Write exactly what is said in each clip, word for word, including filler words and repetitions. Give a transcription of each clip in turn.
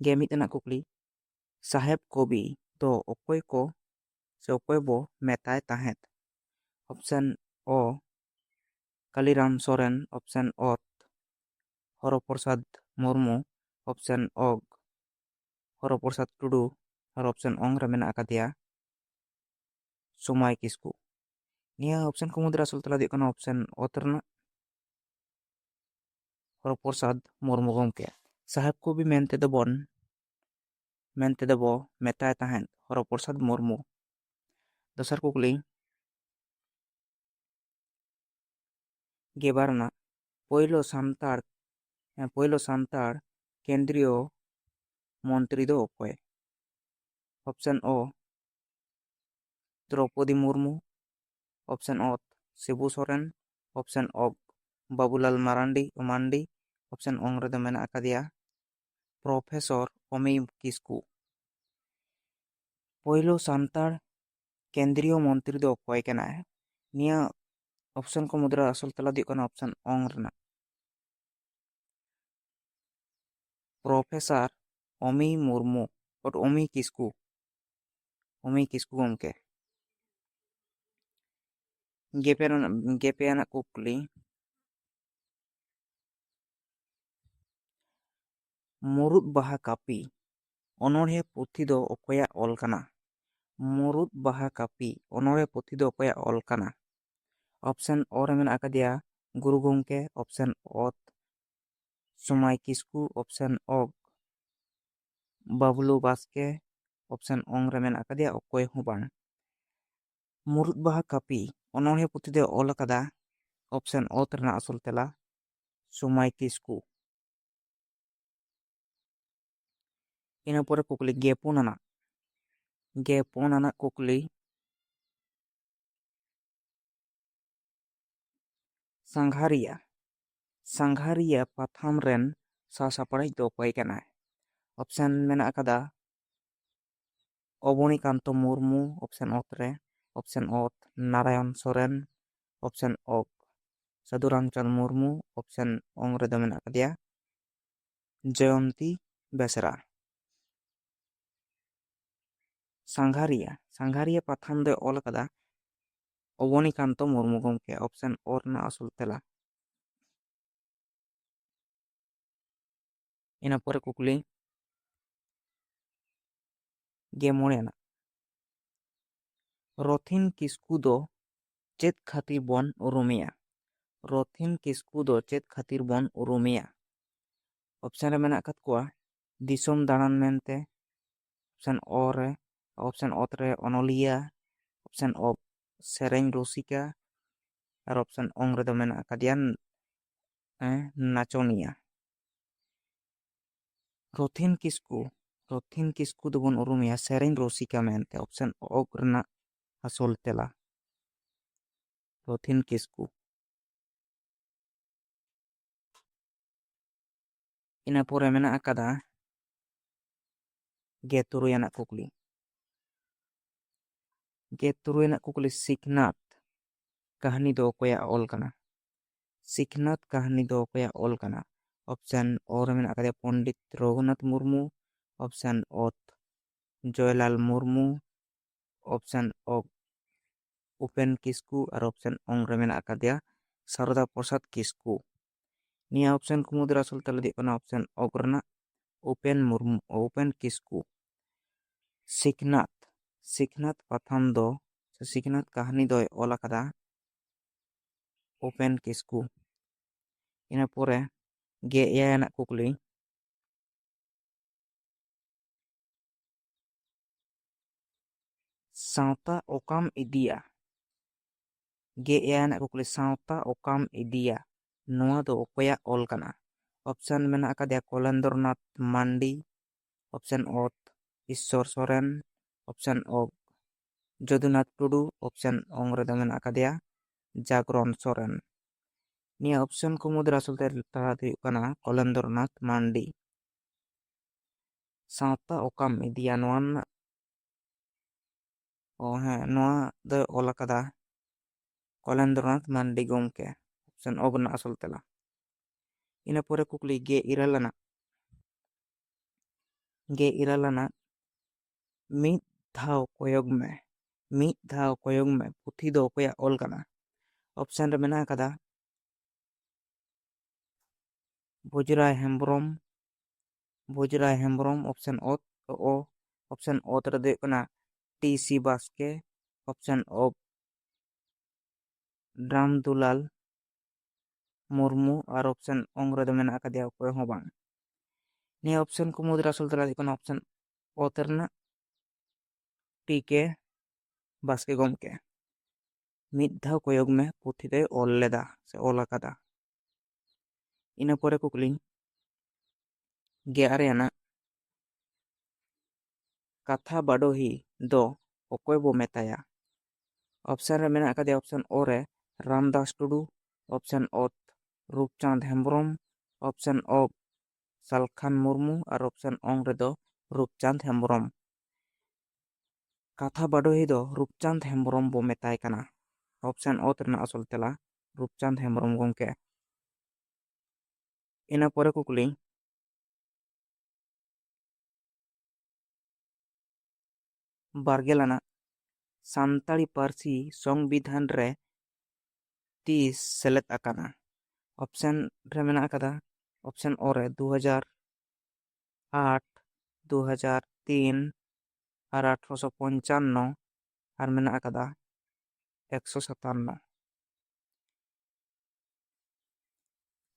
ᱜᱮ ᱢᱤᱫ ᱨᱮᱱᱟᱜ ᱠᱩᱠᱞᱤ, ᱥᱟᱦᱮᱵ ᱠᱚᱵᱤ ᱫᱚ ᱚᱠᱚᱭ ᱠᱚ ᱥᱮ ᱚᱠᱚᱭ ᱵᱚ ᱢᱮᱛᱟᱭ ᱛᱟᱦᱮᱸᱫ? ᱚᱯᱥᱮᱱ ᱚ, ᱠᱟᱞᱤᱨᱟᱢ ᱥᱚᱨᱮᱱ, ᱚᱯᱥᱮᱱ ᱚᱛ, ᱦᱚᱨᱚᱯᱨᱚᱥᱟᱫᱽ ᱢᱩᱨᱢᱩ, ᱚᱯᱥᱮᱱ ᱚᱜ, ᱦᱚᱨᱚᱯᱨᱚᱥᱟᱫᱽ ᱴᱩᱰᱩ, ᱟᱨ ᱚᱯᱥᱮᱱ ᱚᱝ ᱨᱮ ᱢᱮᱱᱟᱜ ᱟᱠᱟᱫᱮᱭᱟ ᱥᱚᱢᱟᱭ ᱠᱤᱥᱠᱩ᱾ ᱱᱤᱭᱟᱹ ᱚᱯᱥᱮᱱ ᱠᱚ ᱢᱩᱫᱽᱨᱮ ᱟᱥᱚᱞ ᱛᱮᱞᱟ ᱫᱚ ᱦᱩᱭᱩᱜ ᱠᱟᱱᱟ ᱚᱯᱥᱮᱱ ᱚᱛ ᱨᱮᱱᱟᱜ ᱦᱚᱨᱚᱯᱨᱚᱥᱟᱫᱽ ᱢᱩᱨᱢᱩ ᱜᱚᱢᱠᱮ᱾ ᱥᱟᱦᱮᱵ ᱠᱚᱵᱤ ᱢᱮᱱᱛᱮ ᱫᱚᱵᱚᱱ, ᱢᱮᱱᱛᱮ ᱫᱚᱵᱚ ᱢᱮᱛᱟᱭ ᱛᱟᱦᱮᱸᱫ ᱦᱚᱨᱚᱯᱨᱚᱥᱟᱫᱽ ᱢᱩᱨᱢᱩ᱾ ᱫᱚᱥᱟᱨ ᱠᱩᱠᱞᱤ, ᱜᱮᱵᱟᱨ ᱨᱮᱱᱟᱜ ᱯᱳᱭᱞᱳ ᱥᱟᱱᱛᱟᱲ, ᱦᱮᱸ, ᱯᱳᱭᱞᱳ ᱥᱟᱱᱛᱟᱲ ᱠᱮᱱᱫᱨᱤᱭᱚ ᱢᱚᱱᱛᱨᱤ ᱫᱚ ᱚᱠᱚᱭ? ᱚᱯᱥᱮᱱ ᱚ, ᱫᱨᱚᱯᱚᱫᱤ ᱢᱩᱨᱢᱩ, ᱚᱯᱥᱮᱱ ᱚᱛ, ᱥᱤᱵᱩ ᱥᱚᱨᱮᱱ, ᱚᱯᱥᱮᱱ ᱚᱜ, ᱵᱟᱵᱩᱞᱟᱞ ᱢᱟᱨᱟᱱᱰᱤ, ᱢᱟᱱᱰᱤ, ᱚᱯᱥᱮᱱ ᱚᱝ ᱨᱮᱫᱚ ᱢᱮᱱᱟᱜ ᱟᱠᱟᱫᱮᱭᱟ ᱯᱨᱚᱯᱷᱮᱥᱚᱨ ᱚᱢᱤᱭ ᱠᱤᱥᱠᱩ᱾ ᱯᱳᱭᱞᱳ ᱥᱟᱱᱛᱟᱲ ᱠᱮᱱᱫᱨᱤᱭᱚ ᱢᱚᱱᱛᱨᱤ ᱫᱚ ᱚᱠᱚᱭ ᱠᱟᱱᱟᱭ? ᱱᱤᱭᱟᱹ ᱚᱯᱥᱮᱱ ᱠᱚ ᱢᱩᱫᱽᱨᱮ ᱟᱥᱚᱞ ᱛᱮᱞᱟ ᱫᱚ ᱦᱩᱭᱩᱜ ᱠᱟᱱᱟ ᱚᱯᱥᱮᱱ ᱚᱝ ᱨᱮᱱᱟᱜ ᱯᱨᱚᱯᱷᱮᱥᱟᱨ ᱚᱢᱤ ᱢᱩᱨᱢᱩ, ᱚᱢᱤ ᱠᱤᱥᱠᱩ, ᱚᱢᱤ ᱠᱤᱥᱠᱩ ᱜᱚᱢᱠᱮ᱾ ᱜᱮᱯᱮ ᱨᱮᱱᱟᱜ, ᱜᱮᱯᱮ ᱟᱱᱟᱜ ᱠᱩᱠᱞᱤ, ᱢᱩᱨᱩᱫ ᱵᱟᱦᱟ ᱠᱟᱹᱯᱤ ᱚᱱᱚᱬᱦᱮ ᱯᱩᱛᱷᱤ ᱫᱚ ᱚᱠᱚᱭᱟᱜ ᱚᱞ ᱠᱟᱱᱟ? ᱢᱩᱨᱩᱫ ᱵᱟᱦᱟ ᱠᱟᱹᱯᱤ ᱚᱱᱚᱬᱦᱮ ᱯᱩᱛᱷᱤ ᱫᱚ ᱚᱠᱚᱭᱟᱜ ᱚᱞ ᱠᱟᱱᱟ? ᱚᱯᱥᱮᱱ ᱚ ᱨᱮ ᱢᱮᱱᱟᱜ ᱟᱠᱟᱫᱮᱭᱟ ᱜᱩᱨᱩ ᱜᱚᱢᱠᱮ, ᱚᱯᱥᱮᱱ ᱚᱛ ᱥᱚᱢᱟᱭ ᱠᱤᱥᱠᱩ, ᱚᱯᱥᱮᱱ ᱚᱜ ᱵᱟᱵᱞᱩ ᱵᱟᱥᱠᱮ, ᱚᱯᱥᱮᱱ ᱚᱝ ᱨᱮ ᱢᱮᱱᱟᱜ ᱟᱠᱟᱫᱮᱭᱟ ᱚᱠᱚᱭ ᱦᱚᱸ ᱵᱟᱝ᱾ ᱢᱩᱨᱩᱫ ᱵᱟᱦᱟ ᱠᱟᱹᱯᱤ ᱚᱱᱚᱬᱦᱮ ᱯᱩᱛᱷᱤ ᱫᱚᱭ ᱚᱞ ᱟᱠᱟᱫᱟ ᱚᱯᱥᱮᱱ ᱚᱛ ᱨᱮᱱᱟᱜ ᱟᱥᱚᱞ ᱛᱮᱞᱟ ᱥᱚᱢᱟᱭ ᱠᱤᱥᱠᱩ᱾ ᱤᱱᱟᱹ ᱯᱚᱨᱮ ᱠᱩᱠᱞᱤ ᱜᱮ ᱯᱩᱱ ᱟᱱᱟᱜ, ᱜᱮ ᱯᱩᱱ ᱟᱱᱟᱜ ᱠᱩᱠᱞᱤ, ᱥᱟᱸᱜᱷᱟᱨᱤᱭᱟᱹ, ᱥᱟᱸᱜᱷᱟᱨᱤᱭᱟᱹ ᱯᱟᱛᱷᱟᱢ ᱨᱮᱱ ᱥᱟᱥᱟᱯᱲᱟᱣᱤᱡ ᱫᱚ ᱚᱠᱚᱭ ᱠᱟᱱᱟᱭ? ᱚᱯᱥᱮᱱ ᱢᱮᱱᱟᱜ ᱟᱠᱟᱫᱟ ᱚᱵᱚᱱᱤᱠᱟᱱᱛᱚ ᱢᱩᱨᱢᱩ, ᱚᱯᱥᱮᱱ ᱚᱛ ᱨᱮ, ᱚᱯᱥᱮᱱ ᱚᱛ ᱱᱟᱨᱟᱭᱚᱱ ᱥᱚᱨᱮᱱ, ᱚᱯᱥᱮᱱ ᱚᱜ ᱥᱟᱹᱫᱷᱩ ᱨᱟᱢᱪᱟᱸᱫᱽ ᱢᱩᱨᱢᱩ, ᱚᱯᱥᱮᱱ ᱚᱝ ᱨᱮᱫᱚ ᱢᱮᱱᱟᱜ ᱟᱠᱟᱫᱮᱭᱟ ᱡᱚᱭᱚᱱᱛᱤ ᱵᱮᱥᱨᱟ᱾ ᱥᱟᱸᱜᱷᱟᱨᱤᱭᱟᱹ, ᱥᱟᱸᱜᱷᱟᱨᱤᱭᱟᱹ ᱯᱟᱛᱷᱟᱢ ᱫᱚᱭ ᱚᱞ ᱟᱠᱟᱫᱟ ᱚᱵᱚᱱᱤᱠᱟᱱᱛᱚ ᱢᱩᱨᱢᱩ ᱜᱚᱢᱠᱮ᱾ ᱚᱯᱥᱮᱱ ᱚ ᱨᱮᱱᱟᱜ ᱟᱥᱚᱞ ᱛᱮᱞᱟ᱾ ᱤᱱᱟᱹ ᱯᱚᱨᱮ ᱠᱩᱠᱞᱤ ᱜᱮ ᱢᱚᱬᱮ ᱟᱱᱟᱜ, ᱨᱚᱛᱷᱤᱱ ᱠᱤᱥᱠᱩ ᱫᱚ ᱪᱮᱫ ᱠᱷᱟᱹᱛᱤᱨ ᱵᱚᱱ ᱩᱨᱩᱢᱮᱭᱟ? ᱨᱚᱛᱷᱤᱱ ᱠᱤᱥᱠᱩ ᱫᱚ ᱪᱮᱫ ᱠᱷᱟᱹᱛᱤᱨ ᱵᱚᱱ ᱩᱨᱩᱢᱮᱭᱟ? ᱚᱯᱥᱮᱱ ᱨᱮ ᱢᱮᱱᱟᱜ ᱟᱠᱟᱫ ᱠᱚᱣᱟ ᱫᱤᱥᱚᱢ ᱫᱟᱬᱟᱱ ᱢᱮᱱᱛᱮ, ᱚᱯᱥᱮᱱ ᱚ ᱨᱮ, ᱚᱯᱥᱮᱱ ᱚᱛ ᱨᱮ ᱚᱱᱚᱞᱤᱭᱟᱹ, ᱚᱯᱥᱮᱱ ᱚ ᱥᱮᱨᱮᱧ ᱨᱩᱥᱤᱠᱟ, ᱟᱨ ᱚᱯᱥᱮᱱ ᱚᱝ ᱨᱮᱫᱚ ᱢᱮᱱᱟᱜ ᱟᱠᱟᱫᱮᱭᱟ ᱱᱟᱪᱚᱱᱤᱭᱟᱹ᱾ ᱨᱚᱛᱷᱤᱱ ᱠᱤᱥᱠᱩ, ᱨᱚᱛᱷᱤᱱ ᱠᱤᱥᱠᱩ ᱫᱚᱵᱚᱱ ᱩᱨᱩᱢᱮᱭᱟ ᱥᱮᱨᱮᱧ ᱨᱩᱥᱤᱠᱟ ᱢᱮᱱᱛᱮ᱾ ᱚᱯᱥᱮᱱ ᱚᱜ ᱨᱮᱱᱟᱜ ᱟᱥᱚᱞ ᱛᱮᱞᱟ ᱨᱚᱛᱷᱤᱱ ᱠᱤᱥᱠᱩ᱾ ᱤᱱᱟᱹ ᱯᱚᱨᱮ ᱢᱮᱱᱟᱜ ᱟᱠᱟᱫᱟ ᱜᱮ ᱛᱩᱨᱩᱭ ᱟᱱᱟᱜ ᱠᱩᱠᱞᱤ᱾ ᱜᱮ ᱛᱩᱨᱩᱭ ᱟᱱᱟᱜ ᱠᱩᱠᱞᱤ, ᱥᱤᱠᱷᱱᱟᱹᱛ ᱠᱟᱹᱦᱱᱤ ᱫᱚ ᱚᱠᱚᱭᱟᱜ ᱚᱞ ᱠᱟᱱᱟ? ᱥᱤᱠᱷᱱᱟᱹᱛ ᱠᱟᱹᱦᱱᱤ ᱫᱚ ᱚᱠᱚᱭᱟᱜ ᱚᱞ ᱠᱟᱱᱟ? ᱚᱯᱥᱮᱱ ᱚ ᱨᱮ ᱢᱮᱱᱟᱜ ᱟᱠᱟᱫᱮᱭᱟ ᱯᱚᱱᱰᱤᱛ ᱨᱚᱜᱷᱩᱱᱟᱛᱷ ᱢᱩᱨᱢᱩ, ᱚᱯᱥᱮᱱ ᱚᱛ ᱡᱚᱭᱞᱟᱞ ᱢᱩᱨᱢᱩ, ᱚᱯᱥᱮᱱ ᱚ ᱩᱯᱮᱱ ᱠᱤᱥᱠᱩ, ᱟᱨ ᱚᱯᱥᱮᱱ ᱚᱝ ᱨᱮ ᱢᱮᱱᱟᱜ ᱟᱠᱟᱫᱮᱭᱟ ᱥᱟᱨᱚᱫᱟ ᱯᱨᱚᱥᱟᱫᱽ ᱠᱤᱥᱠᱩ᱾ ᱱᱤᱭᱟᱹ ᱚᱯᱥᱮᱱ ᱠᱚ ᱢᱩᱫᱽᱨᱮ ᱟᱥᱚᱞ ᱛᱮᱞᱟ ᱫᱚ ᱦᱩᱭᱩᱜ ᱠᱟᱱᱟ ᱚᱯᱥᱮᱱ ᱚᱜ ᱨᱮᱱᱟᱜ ᱩᱯᱮᱱ ᱢᱩᱨᱢᱩ, ᱩᱯᱮᱱ ᱠᱤᱥᱠᱩ᱾ ᱥᱤᱠᱷᱱᱟᱹᱛ, ᱥᱤᱠᱷᱱᱟᱹᱛ ᱯᱟᱛᱷᱟᱢ ᱫᱚ ᱥᱮ ᱥᱤᱠᱷᱱᱟᱹᱛ ᱠᱟᱹᱦᱱᱤ ᱫᱚᱭ ᱚᱞ ᱟᱠᱟᱫᱟ ᱩᱯᱮᱱ ᱠᱤᱥᱠᱩ᱾ ᱤᱱᱟᱹ ᱯᱚᱨᱮ ᱜᱮ ᱮᱭᱟᱭ ᱟᱱᱟᱜ ᱠᱩᱠᱞᱤ, ᱥᱟᱶᱛᱟ ᱚᱠᱟᱢ ᱤᱫᱤᱭᱟ? ᱜᱮ ᱮᱭᱟᱭ ᱟᱱᱟᱜ ᱠᱩᱠᱞᱤ, ᱥᱟᱶᱛᱟ ᱚᱠᱟᱢ ᱤᱫᱤᱭᱟ, ᱱᱚᱣᱟ ᱫᱚ ᱚᱠᱚᱭᱟᱜ ᱚᱞ ᱠᱟᱱᱟ? ᱚᱯᱥᱮᱱ ᱢᱮᱱᱟᱜ ᱟᱠᱟᱫᱮᱭᱟ ᱠᱚᱞᱮᱱᱫᱨᱚᱱᱟᱛᱷ ᱢᱟᱱᱰᱤ, ᱚᱯᱥᱮᱱ ᱚᱛ ᱤᱥᱥᱚᱨ ᱥᱚᱨᱮᱱ, ᱚᱯᱥᱮᱱ ᱚ ᱡᱚᱫᱩᱱᱟᱛᱷ ᱴᱩᱰᱩ, ᱚᱯᱥᱮᱱ ᱚᱝ ᱨᱮᱫᱚ ᱢᱮᱱᱟᱜ ᱟᱠᱟᱫᱮᱭᱟ ᱡᱟᱜᱽᱨᱚᱱ ᱥᱚᱨᱮᱱ᱾ ᱱᱤᱭᱟᱹ ᱚᱯᱥᱮᱱ ᱠᱚ ᱢᱩᱫᱽᱨᱮ ᱟᱥᱚᱞ ᱛᱮ ᱛᱟᱦᱮᱸ ᱦᱩᱭᱩᱜ ᱠᱟᱱᱟ ᱠᱚᱞᱮᱱᱫᱨᱚᱱᱟᱛᱷ ᱢᱟᱱᱰᱤ᱾ ᱥᱟᱶᱛᱟ ᱚᱠᱟᱢ ᱤᱫᱤᱭᱟ, ᱱᱚᱣᱟ ᱨᱮᱱᱟᱜ, ᱚ ᱦᱮᱸ, ᱱᱚᱣᱟ ᱫᱚᱭ ᱚᱞ ᱟᱠᱟᱫᱟ ᱠᱚᱞᱮᱱᱫᱨᱚᱱᱟᱛᱷ ᱢᱟᱱᱰᱤ ᱜᱚᱢᱠᱮ᱾ ᱚᱯᱥᱮᱱ ᱚ ᱨᱮᱱᱟᱜ ᱟᱥᱚᱞ ᱛᱮᱞᱟ᱾ ᱤᱱᱟᱹ ᱯᱚᱨᱮ ᱠᱩᱠᱞᱤ ᱜᱮ ᱤᱨᱟᱹᱞ ᱟᱱᱟᱜ, ᱜᱮ ᱤᱨᱟᱹᱞ ᱟᱱᱟᱜ, ᱢᱤᱫ ᱫᱷᱟᱣ ᱠᱚᱭᱚᱜ ᱢᱮ, ᱢᱤᱫ ᱫᱷᱟᱣ ᱠᱚᱭᱚᱜ ᱢᱮ ᱯᱩᱛᱷᱤ ᱫᱚ ᱚᱠᱚᱭᱟᱜ ᱚᱞ ᱠᱟᱱᱟ? ᱚᱯᱥᱮᱱ ᱨᱮ ᱢᱮᱱᱟᱜ ᱟᱠᱟᱫᱟ ᱵᱷᱳᱡᱽᱨᱟᱭ ᱦᱮᱢᱵᱨᱚᱢ, ᱵᱷᱳᱡᱽᱨᱟᱭ ᱦᱮᱢᱵᱨᱚᱢ, ᱚᱯᱥᱮᱱ ᱚᱛ, ᱚ, ᱚᱯᱥᱮᱱ ᱚᱛ ᱨᱮᱫᱚ ᱦᱩᱭᱩᱜ ᱠᱟᱱᱟ ᱴᱤ ᱥᱤ ᱵᱟᱥᱠᱮ, ᱚᱯᱥᱮᱱ ᱚᱯ ᱨᱟᱢᱫᱩᱞᱟᱞ ᱢᱩᱨᱢᱩ, ᱟᱨ ᱚᱯᱥᱮᱱ ᱚᱝ ᱨᱮᱫᱚ ᱢᱮᱱᱟᱜ ᱟᱠᱟᱫᱮᱭᱟ ᱚᱠᱚᱭ ᱦᱚᱸ ᱵᱟᱝ᱾ ᱱᱤᱭᱟᱹ ᱚᱯᱥᱮᱱ ᱠᱚ ᱢᱩᱫᱽᱨᱮ ᱟᱥᱚᱞ ᱛᱮᱞᱟ ᱦᱩᱭᱩᱜ ᱠᱟᱱᱟ ᱚᱯᱥᱮᱱ ᱚᱛ ᱨᱮᱱᱟᱜ ᱴᱤ ᱠᱮ ᱵᱟᱥᱠᱮ ᱜᱚᱢᱠᱮ᱾ ᱢᱤᱫ ᱫᱷᱟᱣ ᱠᱚᱭᱚᱜ ᱢᱮ ᱯᱩᱛᱷᱤ ᱫᱚᱭ ᱚᱞ ᱞᱮᱫᱟ ᱥᱮ ᱚᱞ ᱟᱠᱟᱫᱟ᱾ ᱤᱱᱟᱹ ᱯᱚᱨᱮ ᱠᱩᱠᱞᱤ ᱜᱮᱞ ᱟᱨᱮ ᱟᱱᱟᱜ, ᱠᱟᱛᱷᱟ ᱵᱟᱰᱚᱦᱤ ᱫᱚ ᱚᱠᱚᱭ ᱵᱚ ᱢᱮᱛᱟᱭᱟ? ᱚᱯᱥᱮᱱ ᱨᱮ ᱢᱮᱱᱟᱜ ᱟᱠᱟᱫᱮᱭᱟ ᱚᱯᱥᱮᱱ ᱚ ᱨᱮ ᱨᱟᱢᱫᱟᱥ ᱴᱩᱰᱩ, ᱚᱯᱥᱮᱱ ᱚᱛ ᱨᱩᱯᱪᱟᱸᱫᱽ ᱦᱮᱢᱵᱨᱚᱢ, ᱚᱯᱥᱮᱱ ᱚᱯ ᱥᱟᱞᱠᱷᱟᱱ ᱢᱩᱨᱢᱩ ᱟᱨ ᱚᱯᱥᱮᱱ ᱚᱝ ᱨᱮᱫᱚ ᱨᱩᱯᱪᱟᱸᱫᱽ ᱦᱮᱢᱵᱨᱚᱢ᱾ ᱠᱟᱛᱷᱟ ᱵᱟᱰᱚᱦᱤ ᱫᱚ ᱨᱩᱯᱪᱟᱸᱫᱽ ᱦᱮᱢᱵᱨᱚᱢ ᱵᱚ ᱢᱮᱛᱟᱭ ᱠᱟᱱᱟ᱾ ᱚᱯᱥᱮᱱ ᱚᱛ ᱨᱮᱱᱟᱜ ᱟᱥᱚᱞ ᱛᱮᱞᱟ ᱨᱩᱯᱪᱟᱸᱫᱽ ᱦᱮᱢᱵᱨᱚᱢ ᱜᱚᱢᱠᱮ᱾ ᱤᱱᱟᱹ ᱯᱚᱨᱮ ᱠᱩᱠᱞᱤ ᱵᱟᱨᱜᱮᱞ ᱟᱱᱟᱜ, ᱥᱟᱱᱛᱟᱲᱤ ᱯᱟᱹᱨᱥᱤ ᱥᱚᱝᱵᱤᱫᱷᱟᱱ ᱨᱮ ᱛᱤᱥ ᱥᱮᱞᱮᱫ ᱟᱠᱟᱱᱟ? ᱚᱯᱥᱮᱱ ᱨᱮ ᱢᱮᱱᱟᱜ ᱟᱠᱟᱫᱟ ᱚᱯᱥᱮᱱ ᱚ ᱨᱮ ᱫᱩ ᱦᱟᱡᱟᱨ ᱟᱴ, ᱫᱩ ᱦᱟᱡᱟᱨ ᱛᱤᱱ, ᱟᱨ ᱟᱴᱷᱨᱚᱥᱚ ᱯᱚᱧᱪᱟᱱᱱᱚ, ᱟᱨ ᱢᱮᱱᱟᱜ ᱟᱠᱟᱫᱟ ᱮᱠᱥᱚ ᱥᱟᱛᱟᱱᱱᱚ᱾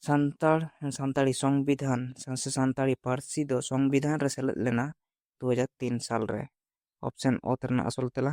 ᱥᱟᱱᱛᱟᱲ, ᱥᱟᱱᱛᱟᱲᱤ ᱥᱚᱝᱵᱤᱫᱷᱟᱱ ᱥᱮ ᱥᱟᱱᱛᱟᱲᱤ ᱯᱟᱹᱨᱥᱤ ᱫᱚ ᱥᱚᱝᱵᱤᱫᱷᱟᱱ ᱨᱮ ᱥᱮᱞᱮᱫ ᱞᱮᱱᱟ ᱫᱩ ᱦᱟᱡᱟᱨ ᱛᱤᱱ ᱥᱟᱞ ᱨᱮ᱾ ᱚᱯᱥᱮᱱ ᱚᱛ ᱨᱮᱱᱟᱜ ᱟᱥᱚᱞ ᱛᱮᱞᱟ